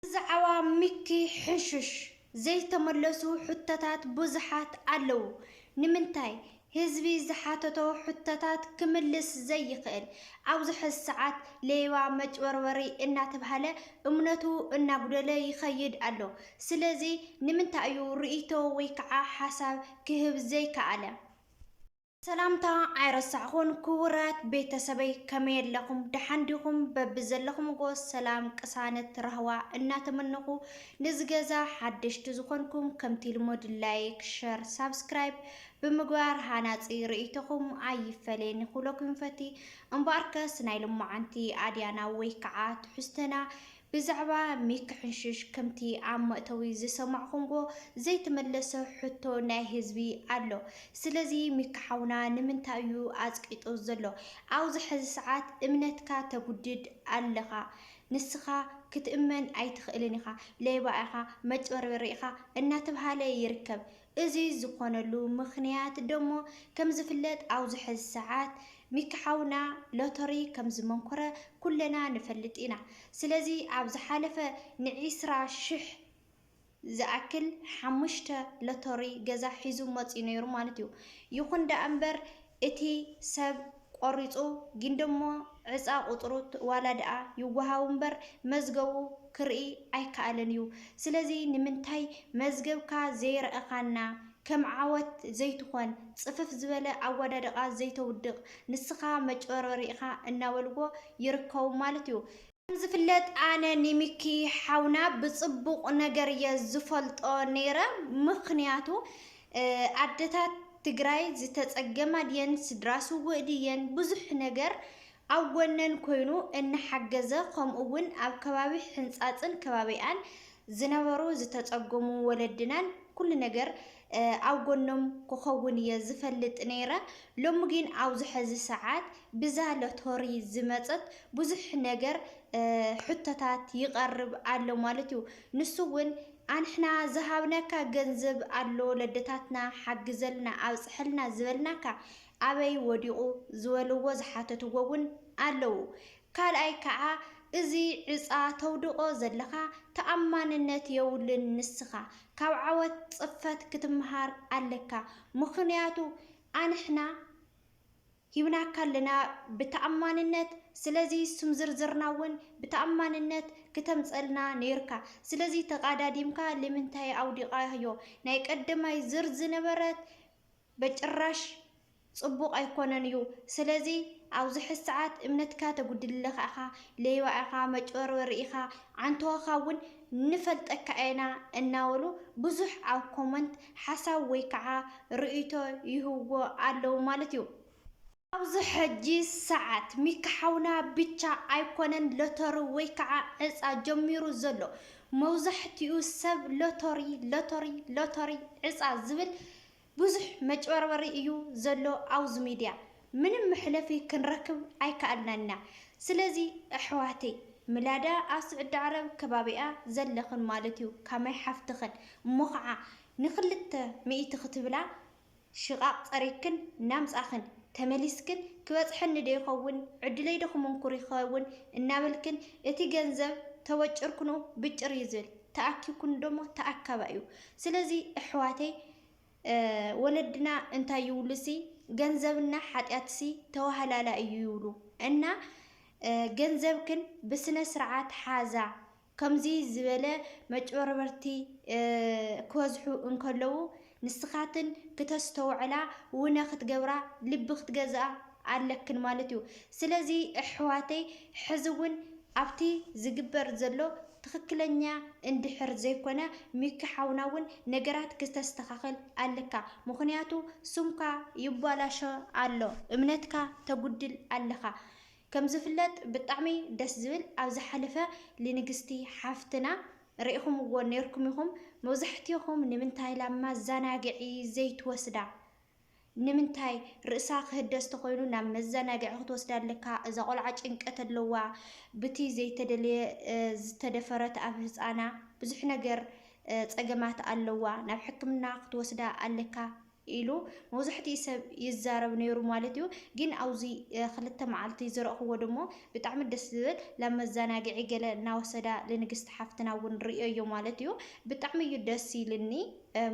ብዛዕባ ሚኪ ሕንሹሽ ዘይተመለሱ ሕቶታት ብዙሓት ኣለዉ። ንምንታይ ህዝቢ ዝሓተቶ ሕቶታት ክምልስ ዘይኽእል? ኣብዚ ሕዚ ሰዓት ሌባ፣ መጭበርበሪ እናተብሃለ እምነቱ እናጉደለ ይኸይድ ኣሎ። ስለዚ ንምንታይ እዩ ርእይቶ ወይ ከዓ ሓሳብ ክህብ ዘይከኣለ? ሰላምታ ኣይረሳዕኹን ክቡራት ቤተሰበይ፣ ከመይ ኣለኹም? ደሓን ዲኹም? በብዘለኹምዎ ሰላም፣ ቅሳነት፣ ራህዋ እናተመነኹ፣ ነዚ ገዛ ሓደሽቲ ዝኾንኩም ከምቲ ልሙድ ላይክ፣ ሸር፣ ሳብስክራይብ ብምግባር ሃናጺ ርእይቶኹም ኣይፈለየኒ ክብለኩም ይፈቲ። እምበኣርከስ ናይ ሎማዓንቲ ኣድያና ወይ ከዓ ትሕዝቶና ብዛዕባ ሚኪ ሕንሽሽ ከምቲ ኣብ መእተዊ ዝሰማዕኹምዎ ዘይተመለሰ ሕቶ ናይ ህዝቢ ኣሎ። ስለዚ ሚኪ ሓውና ንምንታይ እዩ ኣጽቂጡ ዘሎ? ኣብዚ ሕዚ ሰዓት እምነትካ ተጉድል ኣለኻ። ንስኻ ክትእመን ኣይትኽእልን ኢኻ። ሌባ ኢኻ፣ መጭበርበሪ ኢኻ እናተብሃለ ይርከብ። እዚ ዝኾነሉ ምኽንያት ደሞ ከም ዝፍለጥ ኣብዚ ሕዚ ሰዓት ሚኪ ሓውና ሎተሪ ከም ዝመንኮረ ኩለና ንፈልጥ ኢና። ስለዚ ኣብ ዝሓለፈ ንዒስራ ሽሕ ዝኣክል ሓሙሽተ ሎተሪ ገዛ ሒዙ መፂኡ ነይሩ ማለት እዩ። ይኹን ደኣ እምበር እቲ ሰብ ቆሪፁ ግን ደሞ ዕፃ ቁፅሩ ዋላ ደኣ ይወሃቡ እምበር መዝገቡ ክርኢ ኣይከኣለን እዩ። ስለዚ ንምንታይ መዝገብካ ዘይረእኻና? ከም ዓወት ዘይትኾን፣ ጽፍፍ ዝበለ ኣወዳድቓ ዘይተውድቕ፣ ንስኻ መጭበርበሪ ኢኻ እናበልዎ ይርከቡ ማለት እዩ። ከም ዝፍለጥ ኣነ ንሚኪ ሓውና ብጽቡቕ ነገር እየ ዝፈልጦ ነይረ። ምኽንያቱ፣ እ፣ ኣደታት ትግራይ ዝተጸገማ ድየን፣ ስድራ ስውእ ድየን፣ ብዙሕ ነገር ኣብ ጎነን ኮይኑ እናሓገዘ፣ ከምኡ እውን ኣብ ከባቢ ሕንጻጽን ከባቢኣን ዝነበሩ ዝተጸገሙ ወለድናን ኩሉ ነገር፣ እ፣ ኣብ ጎኖም ክኸውን እየ ዝፈልጥ ነይረ። ሎሚ ግን ኣብዚ ሕዚ ሰዓት ብዛ ሎቶሪ ዝመጸት ብዙሕ ነገር፣ እ፣ ሕቶታት ይቐርብ ኣሎ ማለት እዩ። ንሱ እውን ኣንሕና ዝሃብናካ ገንዘብ ኣሎ፣ ለደታትና ሓግዘልና፣ ኣብጽሐልና ዝበልናካ ኣበይ ወዲቑ ዝበልዎ ዝሓተትዎ እውን ኣለዉ። ካልኣይ ከዓ እዚ ዕፃ ተውድቖ ዘለኻ ተኣማንነት የብሉን። ንስኻ ካብ ዓወት ጽፈት ክትምሃር ኣለካ። ምኽንያቱ ኣንሕና ሂብናካ ኣለና ብተኣማንነት። ስለዚ ስም ዝርዝርና እውን ብተኣማንነት ክተምፀልና ነይርካ። ስለዚ ተቓዳዲምካ ንምንታይ ኣውዲቓዮ? ናይ ቀደማይ ዝር ዝነበረት በጭራሽ ጽቡቕ ኣይኮነን እዩ። ስለዚ ኣብዚ ሕዚ ሰዓት እምነትካ ተጉድል ኣለኻ ኢኻ፣ ሌባ ኢኻ፣ መጭበርበሪ ኢኻ፣ ዓንተወኻ እውን ንፈልጠካ ኢና እናበሉ ብዙሕ ኣብ ኮመንት ሓሳብ ወይ ከዓ ርእይቶ ይህብዎ ኣለዉ ማለት እዩ። ኣብዚ ሕጂ ሰዓት ሚኪ ሓውና ብቻ ኣይኮነን ሎተሪ ወይ ከዓ ዕፃ ጀሚሩ ዘሎ። መብዛሕትኡ ሰብ ሎተሪ፣ ሎተሪ፣ ሎተሪ፣ ዕፃ ዝብል ብዙሕ መጭበርበሪ እዩ ዘሎ ኣብዚ ሚድያ። ምንም መሕለፊ ክንረክብ ኣይከኣልናን ኢና። ስለዚ ኣሕዋተይ፣ ምላዳ ኣብ ስዑዲ ዓረብ ከባቢኣ ዘለኽን ማለት እዩ፣ ካማይ ሓፍትኽን እሞ ኸዓ ንኽልተ ሚእቲ ክትብላ ሽቓቕ ጸሪግክን እናምጻኽን ተመሊስክን ክበጽሐኒ ዶ ይኸውን? ዕድለይ ዶ ክምንኩር ይኸውን? እናበልክን እቲ ገንዘብ ተወጭርክኑ ብጭር እዩ ዝብል፣ ተኣኪብክኑ ደሞ ተኣካባ እዩ። ስለዚ ኣሕዋተይ፣ እ፣ ወለድና እንታይ ይብሉሲ፣ ገንዘብና ሓጢኣትሲ ተዋህላላ እዩ ይብሉ። እና፣ እ፣ ገንዘብክን ብስነ ስርዓት ሓዛ። ከምዚ ዝበለ መጭበርበርቲ፣ እ፣ ክበዝሑ እንከለዉ ንስኻትን ክተስተውዕላ፣ ውነ ክትገብራ፣ ልቢ ክትገዝኣ ኣለክን ማለት እዩ። ስለዚ ኣሕዋተይ፣ ሕዚ እውን ኣብቲ ዝግበር ዘሎ ትኽክለኛ እንድሕር ዘይኮነ፣ ሚኪ ሓውና እውን ነገራት ክተስተኻኽል ኣለካ። ምኽንያቱ ስምካ ይባላሾ ኣሎ፣ እምነትካ ተጉድል ኣለኻ። ከም ዝፍለጥ ብጣዕሚ ደስ ዝብል፣ ኣብ ዝሓለፈ ልንግስቲ ሓፍትና ርኢኹምዎ ነይርኩም ኢኹም። መብዛሕትኹም ንምንታይ ኢላ መዘናግዒ ዘይትወስዳ? ንምንታይ ርእሳ ክህደስ ተኾይኑ ናብ መዘናግዒ ክትወስዳ ኣለካ? እዛ ቆልዓ ጭንቀት ኣለዋ፣ ብቲ ዘይተደለየ፣ እ፣ ዝተደፈረት ኣብ ህፃና ብዙሕ ነገር፣ እ፣ ፀገማት ኣለዋ፣ ናብ ሕክምና ክትወስዳ ኣለካ ኢሉ መብዛሕትኡ ሰብ ይዛረብ ነይሩ ማለት እዩ። ግን ኣብዚ ክልተ መዓልቲ ዝረእኽዎ ደሞ ብጣዕሚ ደስ ዝብል ላብ መዘናግዒ ገለ እናወሰዳ ልንግስቲ ሓፍትና እውን ርእየዮ ማለት እዩ። ብጣዕሚ እዩ ደስ ኢልኒ።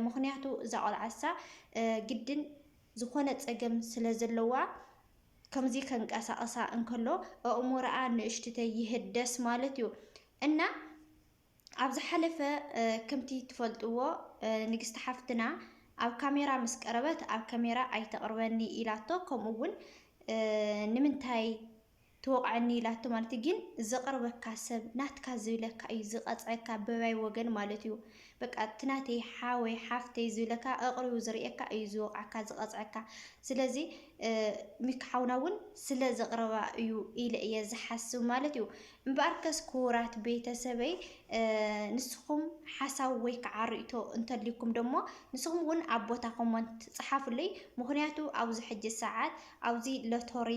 ምኽንያቱ እዛ ቆልዓሳ ግድን ዝኾነ ጸገም ስለ ዘለዋ ከምዚ ከንቀሳቐሳ እንከሎ ኣእምሮኣ ንእሽትተይ ይህደስ ማለት እዩ። እና ኣብ ዝሓለፈ ከምቲ ትፈልጥዎ ንግስቲ ሓፍትና ኣብ ካሜራ ምስ ቀረበት ኣብ ካሜራ ኣይተቕርበኒ ኢላቶ። ከምኡ እውን ንምንታይ ትወቕዐኒ ኢላቶ ማለት እዩ። ግን ዘቕርበካ ሰብ ናትካ ዝብለካ እዩ ዝቐፅዐካ በባይ ወገን ማለት እዩ። በቃ እቲ ናተይ ሓወይ ሓፍተይ ዝብለካ ኣቕሪቡ ዝርእየካ እዩ ዝወቕዓካ ዝቐፅዐካ። ስለዚ ሚኪ ሓውና እውን ስለ ዘቕረባ እዩ ኢለ እየ ዝሓስብ ማለት እዩ። እምበኣርከስ ክቡራት ቤተሰበይ ንስኹም ሓሳብ ወይ ከዓ ርእቶ እንተልይኩም ደሞ ንስኹም እውን ኣብ ቦታ ኮመንት ጸሓፉለይ። ምኽንያቱ ኣብዚ ሕጂ ሰዓት ኣብዚ ሎቶሪ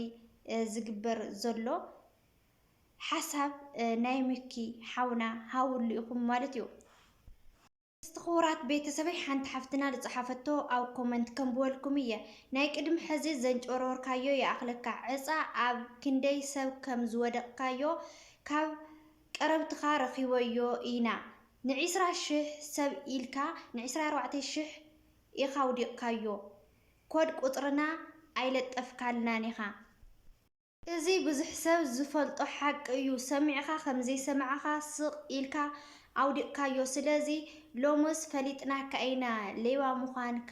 ዝግበር ዘሎ ሓሳብ ናይ ሚኪ ሓውና ሃውሉ ኢኹም ማለት እዩ። እስቲ ክቡራት ቤተሰበይ ሓንቲ ሓፍትና ዝጸሓፈቶ ኣብ ኮመንት ከንብበልኩም እየ። ናይ ቅድሚ ሕዚ ዘንጨረወርካዮ ይኣኽለካ ዕጻ ኣብ ክንደይ ሰብ ከም ዝወደቕካዮ ካብ ቀረብትኻ ረኺበዮ ኢና። ንዒስራ ሽሕ ሰብ ኢልካ ንዒስራ ኣርባዕተ ሽሕ ኢኻ ኣውዲቕካዮ። ኮድ ቁጽርና ኣይለጠፍካልናን ኢኻ። እዚ ብዙሕ ሰብ ዝፈልጦ ሓቂ እዩ። ሰሚዕኻ ከም ዘይሰማዕኻ ስቕ ኢልካ ኣውዲቕካዮ። ስለዚ ሎምስ ፈሊጥናካ ኢና ሌባ ምዃንካ፣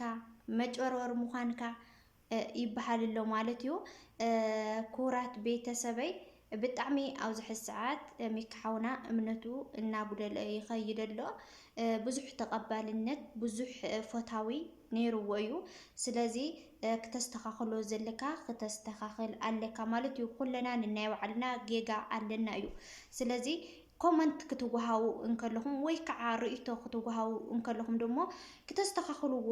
መጭበርበር ምዃንካ ይበሃል ኣሎ ማለት እዩ። ክቡራት ቤተሰበይ ብጣዕሚ ኣብዚ ሕዚ ሰዓት ሚኪ ሓውና እምነቱ እናጉደለ ይኸይድ ኣሎ። ብዙሕ ተቐባልነት ብዙሕ ፈታዊ ነይርዎ እዩ። ስለዚ ክተስተኻኽሎ ዘለካ ክተስተኻኽል ኣለካ ማለት እዩ። ኩለና ንናይ ባዕልና ጌጋ ኣለና እዩ። ስለዚ ኮመንት ክትወሃቡ እንከለኹም ወይ ከዓ ርእይቶ ክትወሃቡ እንከለኹም ደሞ ክተስተኻኽልዎ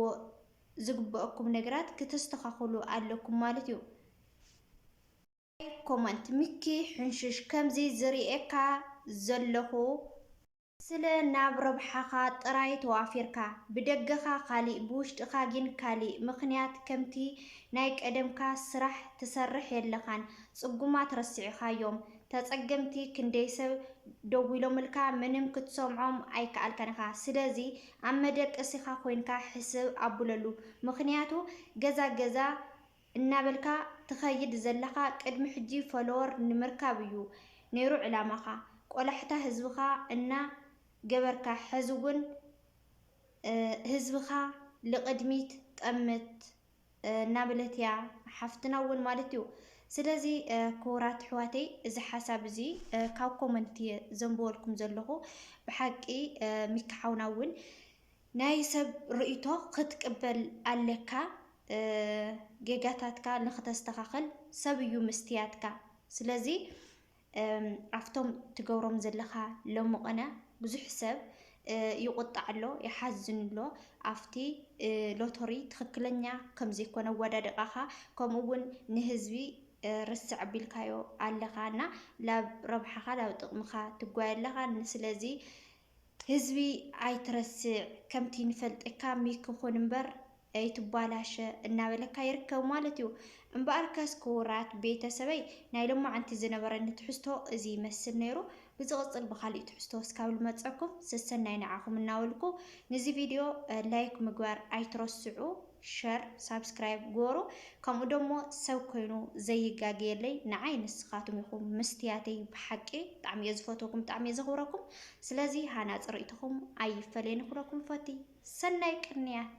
ዝግበአኩም ነገራት ክተስተኻኽሉ ኣለኩም ማለት እዩ። ኮመንት ሚኪ ሕንሽሽ ከምዚ ዝርእየካ ዘለኹ ስለ ናብ ረብሓኻ ጥራይ ተዋፊርካ ብደገኻ ካሊእ ብውሽጥኻ ግን ካሊእ ምኽንያት ከምቲ ናይ ቀደምካ ስራሕ ትሰርሕ የለኻን ጽጉማት ረሲዕኻዮም ተጸገምቲ ክንደይ ሰብ ደዊሎምልካ ምንም ክትሰምዖም ኣይከኣልካን ኢኻ ስለዚ ኣብ መደቀሲኻ ኮይንካ ሕስብ ኣብለሉ ምኽንያቱ ገዛ ገዛ እናበልካ ትኸይድ ዘለኻ ቅድሚ ሕጂ ፎሎወር ንምርካብ እዩ ነይሩ ዕላማኻ። ቆላሕታ ህዝብኻ እና ገበርካ ሕዚ እውን ህዝብኻ ልቕድሚት ጠምት እናበለት እያ ሓፍትና እውን ማለት እዩ። ስለዚ ክቡራት ኣሕዋተይ እዚ ሓሳብ እዚ ካብ ኮመንት እየ ዘንብበልኩም ዘለኹ። ብሓቂ ሚኪ ሓውና እውን ናይ ሰብ ርእይቶ ክትቅበል ኣለካ። ጌጋታትካ ንክተስተኻኽል ሰብ እዩ ምስትያትካ። ስለዚ ኣብቶም ትገብሮም ዘለኻ ሎምቕነ ብዙሕ ሰብ ይቑጣዕ ኣሎ፣ ይሓዝን ኣሎ። ኣብቲ ሎቶሪ ትኽክለኛ ከም ዘይኮነ ኣወዳድቓኻ ከምኡ እውን ንህዝቢ ርስዕ ኣቢልካዮ ኣለኻ እና ላብ ረብሓኻ ላብ ጥቕምኻ ትጓየ ኣለኻ። ስለዚ ህዝቢ ኣይትረስዕ፣ ከምቲ ንፈልጠካ ሚኪ ኩን እምበር ኣይትባላሸ እናበለካ ይርከብ ማለት እዩ። እምበኣርከስ ክቡራት ቤተሰበይ ናይ ሎማዓንቲ ዝነበረኒ ትሕዝቶ እዚ ይመስል ነይሩ። ብዝቕጽል ብኻሊእ ትሕዝቶ እስካብ ልመጸኩም ሰሰናይ ንዓኹም እናበልኩ ንዚ ቪድዮ ላይክ ምግባር ኣይትረስዑ። ሸር ሳብስክራይብ ግበሩ። ከምኡ ደሞ ሰብ ኮይኑ ዘይጋገየለይ ንዓይ ንስኻትም ኢኹም ምስትያተይ። ብሓቂ ብጣዕሚ እየ ዝፈትወኩም ብጣዕሚ እየ ዘኽብረኩም። ስለዚ ሃናፂ ርእይቶኹም ኣይፈለየኒ ክብለኩም ፈቲ። ሰናይ ቅንያት።